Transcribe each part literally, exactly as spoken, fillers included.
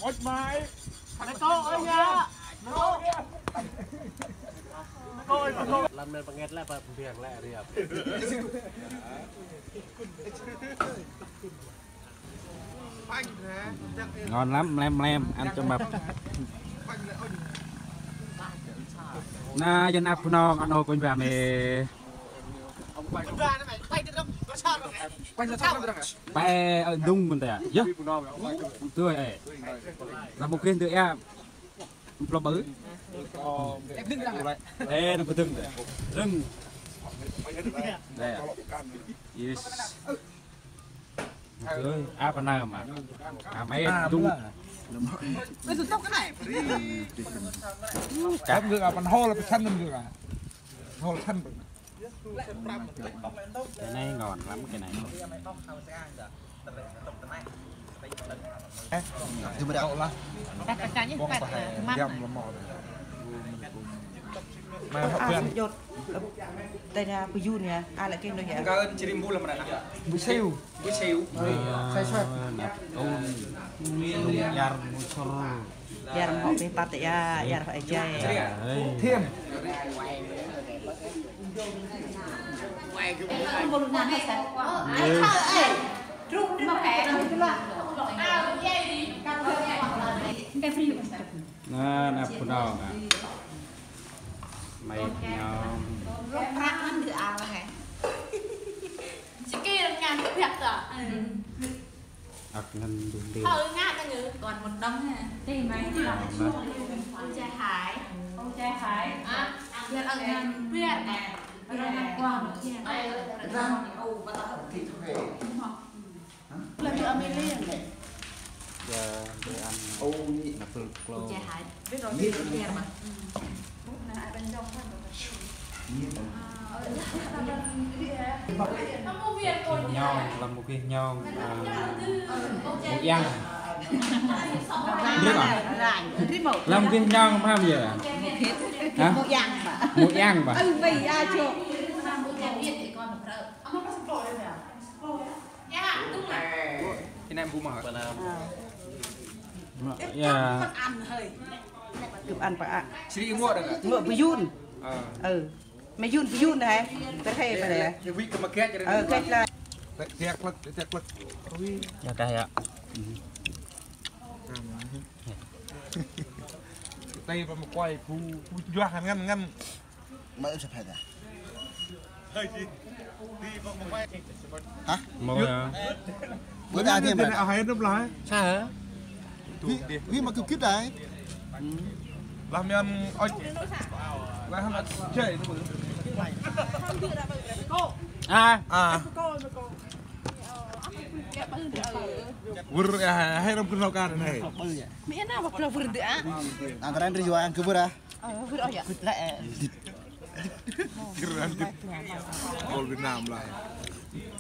Ôi mai. Nè cô ơi nha. Nè cô. Nè cô ơi, nè cô. Lăn men pangêt lĕ, pa biang lĕ riap. Ngon lắm, mlem mlem, ăn cho mập. Na, dân ăp Bunong ăn ô kônh ba mê. Pe ơ đung mân tê. Yơ. Tui ê. Lăm mô kênh tui ê. Plop bơ. Ê, nâng bơ dưng tê. Dưng. Tê. Yes. Ôi, apa nama? Apa itu? Cáp ngược apa hô là săn ngược à? Hô là săn. Cái này ngon lắm cái này. Ê, đừng mà đậu lắm. Bông phải diam lắm mò. Mai hấp dẫn. Tê ra bơ yun ya, a lĕ kênh đó ya. Kơ chiri mbul lăm ra. Bơ siu. Bơ siu. Sai sai. Nạp ôn. Yar musur. Yar mhok bê păt ya, yar hoi jai. Thiêm. Nè, nè, Bunong nè. Mày nhau. Ăt ngăn đun đê. Thôi ngã cái ngữ. Còn một đống nè. Thì mày đi làm. Ông trai Hải. Ông trai Hải. À, biết ơn ngăn. Biết. Biết ơn ngăn quà một kia. Làm cho Amelia này. Giờ để ăn. Ông trai Hải. Biết rồi, biết rồi. Nhon, lăm mô kênh nhon, à, mô yang. Rip à? Lăm mô kênh nhon mham yơ? Hả? Mô yang, Pak. Mô yang, Pak. Ơ, bây giờ chưa. Cái này bu mah. Yơ. Gâp ăn, Pak. Sri ngô dah. Ngô bơ yun. Ơ. Mê yun bơ yun hê. Kơ hê pa hê. Ơ, kênh la. Tiak lek, tiak lek. Ui. Ya kah ya. Tay pa ma quay bu, bu juah ngăn, ngăn. Mai ơi, sắp hết à? Hả? Mô ya. Bữa nay thì mà. Hai năm lai. Sa hả? Wi, wi ma kit kit ai. Lah mian oj. Lah hana jai. À. À. Wur ya, hai ram kena kan hai. Mi na wa kena wur de a. Angkaran ri wa ang kebur ah. Wur oh ya. Keren. Ôl Việt Nam lah.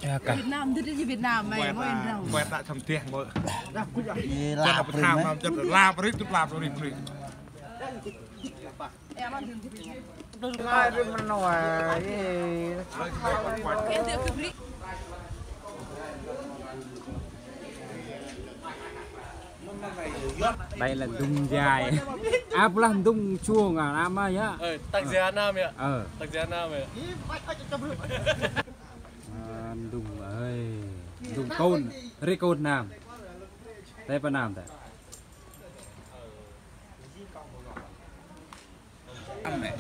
Ya kah. Việt Nam, dit Việt Nam, mày, mày đâu. Quay tak chăm tiang mơ. Ê, lap ri mơ. Lap ri, tut lap ri, ri. Mai ri mơ nô, ê. Đây là Ndung Jai. Ăp lah Ndung Chuông à, năm á ya. Ê, Tắc Gia Nam ya. Ờ. Tắc Gia Nam ya. À, Ndung ơi. Ndung Tôn, ri Côn Nam. Đây pa Nam ta. Ăn nè.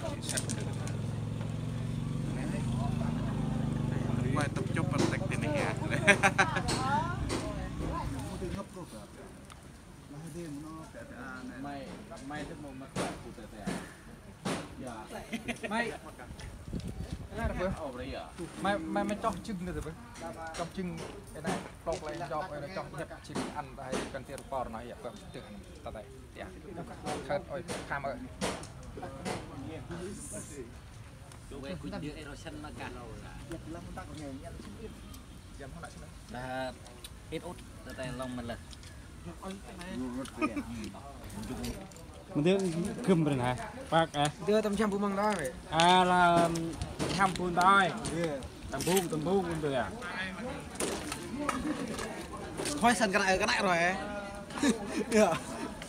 Quay tập chụp phân tích tình hình. Mai, mai tu mô măt kơ ku tê tê. Ya. Mai. Mai, mai, mai chok chưng nê tê bơ. Chok chưng, ê nê, plok lê chok, ê nê, chok nhăp chưng ăn ta hay cần tiar por nê, ya, bơ, tê ăn ta tê. Ya. Khăt, ôi, khăm ơi. Wê kuch dư ê rô sân ma kah. Dah, it ut, ta tê long ma leh. Mă dư gâm brin hă? Pak, ê. Dư tâm chăm bu măng đó, ê. À, là, um, chăm bu đó, ê. Tâm bung, tâm bung, tâm bung, à. Thôi, sân cái này, cái này rồi, ê. Dạ.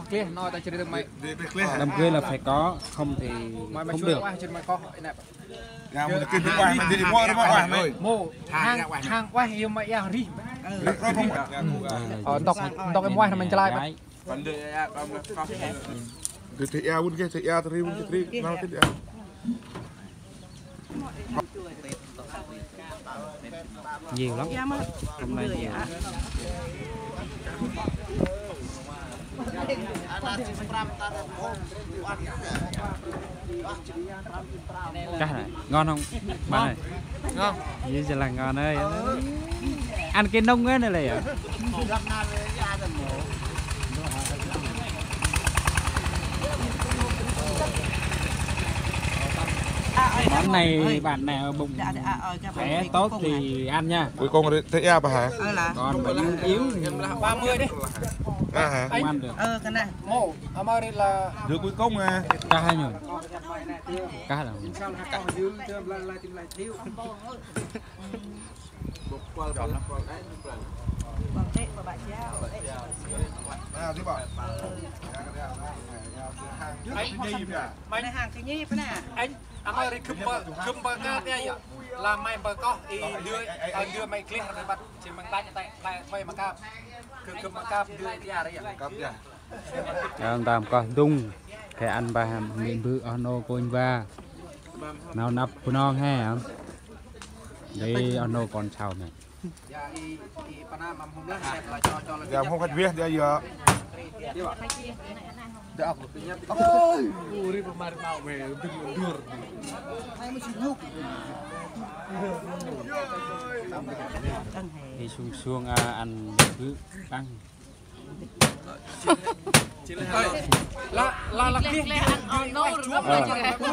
koh kliêh, nau ta jêh ri may. Đâm ghê là phải có, không thì không được. Mâu, hang, hang ueh yơh may yơh rih. Ntŭk, ntŭk em ueh nau may chalai. Tê, tê ia vun kê, tê ia, tê ri vun kê, tê ri, nau kê, tê ia. Nhiều lắm. Hôm nay nhiều. Cá này, ngon không? Bạn này. Ngon. Dữ là ngon đấy. Ăn cái nông ấy này là. Món này bạn nào bụng khỏe tốt thì ăn nha. Cuối cùng thì thấy eo bà hả? Còn bệnh yếu thì ba mươi đi. À hả? Không ăn được. Đứa cuối cùng à. Cá hai nhồi. Cá đâu? Anh, anh, anh ơi, ri khum bơ, khum bơ kơp ya, ya. Là may bơ koh, i, dưa, ơ, dưa may kliêh, rồi bắt, chỉ mang tay, tay, tay, quay mà kơp. Khum, khum bơ kơp, dưa, ya, ya. Kơp ya. Ăn tơm koh dŭng, khe ăn ba hăm, mĭn bư, oh nô, kônh va. Nau năp Bunong he, hăm. Dê, oh nô, kon sau nê. Dah hôm khăt viêh dah yơh. Ôi, uri pamar mau weh, dur, dur. Ê, sung sung, a, ăn bự tăng.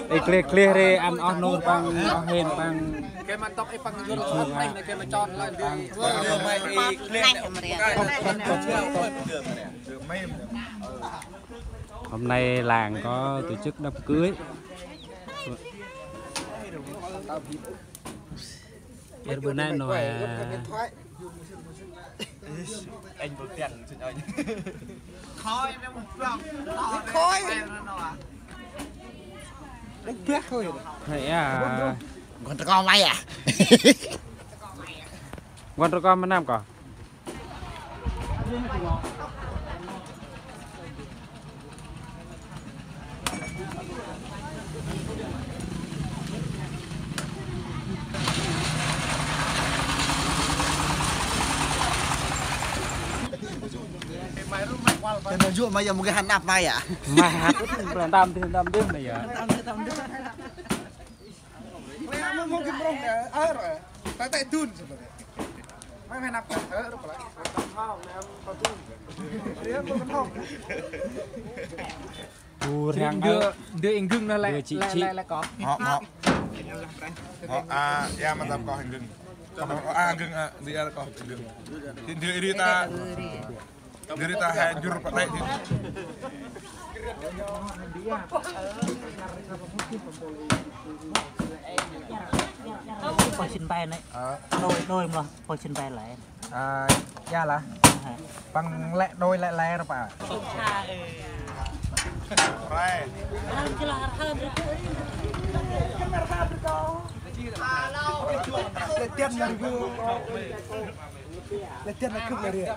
Ê, kliêh, kliêh ri ăn oh nô păng, oh hên păng. Kê ma tŏk ê păng yŭr oh nô, kê ma chon la di. Hôm nay làng có tổ chức đám cưới. Ê, bữa nay nó, à, anh đầu tiên xin anh. Khói nó một vòng. Khói. Nó bớt thôi. Thầy à. Ngon trơ con mày à? Ngon trơ con mà năm con. Nô yô̆ ma ya mâu geh hăn năp ma ya. Ma hăt, mpeh ntơm dih, ntơm dih ma ya. Mâu geh mrŏng ya, ơ, ta tê dun. Mâu geh hăn năp, ơ, rŏk la. Ur hang ndơ, ơ. Ndơ ing gưng nô lĕ, ndơ chi lĕ, chi lĕ, lĕ kŏ. Hŏ, hŏ. Hŏ, a, ya, mantap kŏ ing gưng. Hŏ, a, gưng, a, di a kŏ ing gưng. Ndơ ri ta, ndơ ri ta he jur pa đai di. Pơh sĭn pe nê. Hă? Đôi, đôi mlô, pơh sĭn pe lĕ. A, ya lah. Păng lĕ đôi lĕ lĕ ră pa. Pre. Lĕ tian lah gơ. Lĕ tian lah gơ.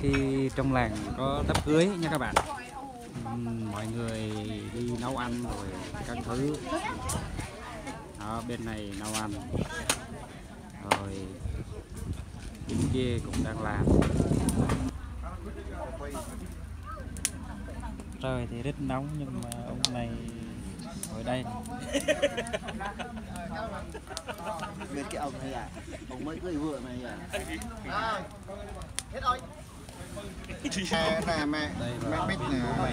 Khi trong làng có đám cưới nha các bạn, ừm, mọi người đi nấu ăn rồi các thứ. Đó, bên này nấu ăn. Rồi, bên kia cũng đang làm. Trời thì rất nóng nhưng mà ông này ngồi đây. Biết cái ông này à, ông mới cưới vợ này à. Ê, nè, mẹ, mẹ bịt nè, mẹ.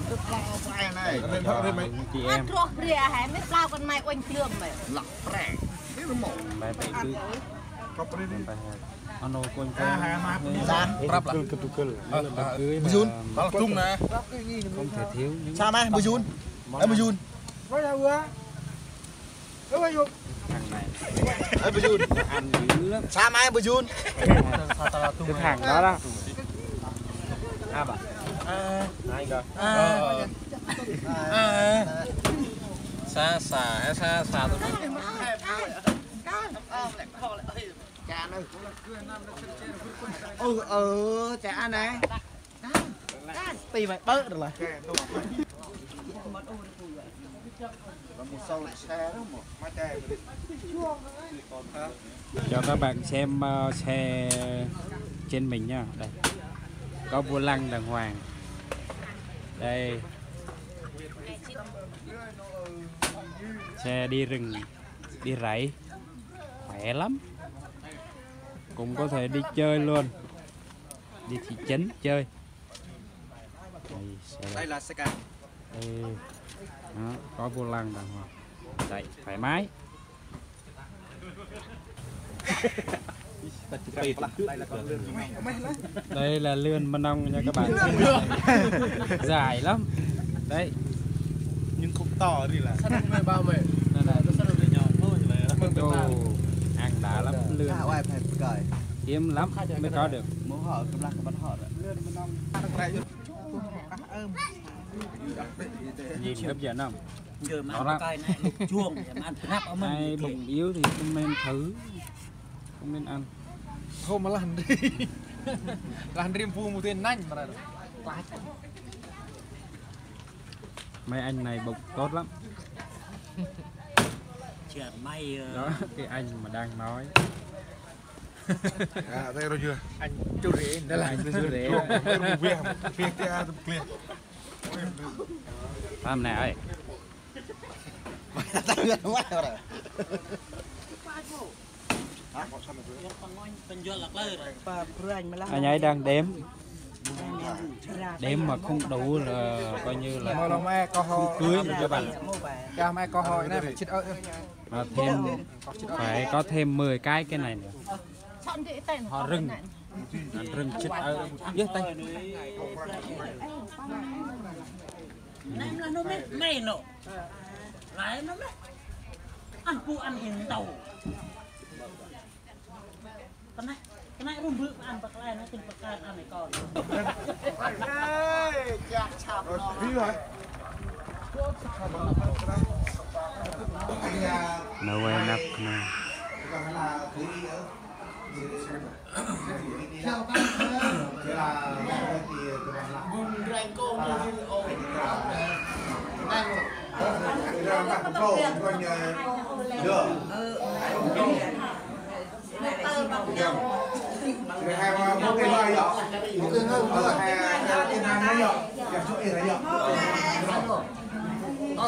Tức là ông phải này. Đây là cho những chị em. Ăn ruột rìa hả, mẹ lao con mày uống trường mày. Lọc rẻ. Thế nó mổ. Mẹ phải cứ. Mẹ phải. Ano con cái. Dạ. Prap lah. Tugul, tugul. Ờ, ờ. Bơ Jun. Tal tung nè. Không thể thiếu những. Sao mà Bơ Jun? Ê, Bơ Jun. Thằng này. Ê, Bơ Jun. Ăn dữ lắm. Sao mà Bơ Jun? Cái thằng đó đó. À, bà. À, anh kìa. À. Ờ, ờ. À. Sa, sa, sa, sa tụi nó. Cha nữa. Ừ, ừ, cha này. Pi mày bớt rồi là. Cho các bạn xem, ờ, xe trên mình nha. Đây. Có vô lăng đàng hoàng. Đây. Xe đi rừng, đi rẫy. Khỏe lắm. Cũng có thể đi chơi luôn. Đi thị trấn chơi. Đây, xe đây. Đây là xe cày. Đây. Đó, có vô lăng đàng hoàng. Chạy thoải mái. Đây là lươn Mnông nha các bạn. Dài lắm. Đấy. Nhưng không to đi là. Đây này. Đồ ăn đã lắm, lươn. Hiếm lắm mới có được. Nhìn hấp dẫn không? Giờ mà ăn cái này, chuông, giờ mà ăn snap ở mình. Ai bụng yếu thì không nên thử, không nên ăn. Hôm mà lăn đi. Lăn đi bu một tên nanh mà. Mấy anh này bụng tốt lắm. Chả may, ờ, đó, cái anh mà đang nói. À, thấy rồi chưa? Anh chú rể, đó là anh chú rể. Chuông, chuông, việc, việc, việc, việc. Làm nè ơi. Anh ấy đang đếm. Đếm mà không đủ là coi như là không, không cưới được các bạn. Cho mai có hỏi này, phải chích ớt. Mà thêm, phải có thêm mười cái cái này nữa. Họ rừng. Anh rừng chích ớt. Yớ tay. Nêm lah nô mê, mê nô. Lai nô mê. Ăn bu ăn in tâu. Tơnai, tơnai rŭm bự ăn băk lai nô tin băk kan ăn ai kon. Ê, chak chap nô. Nô wê năp nô.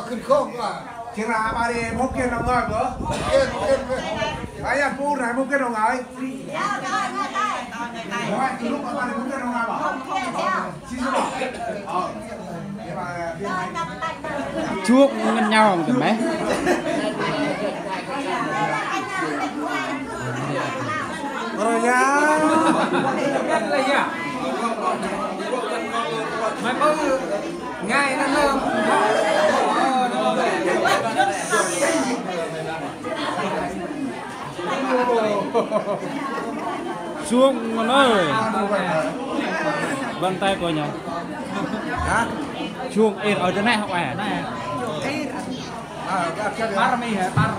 Khân khôn quá. Chỉ là ba đi múc kia nông ngơi bữa. Múc kia, múc kia. Ai ăn bu này múc kia nông ngơi. Múc kia, múc kia nông ngơi bữa. Chuông ngân nhau kì mẹ. Rồi ya. Mày bơ ngày nó lơ. Chuông ngân ơi. Vân tay của nhau. Hả? Chuông ir ở trên này không à? Bar mi hả? Bar.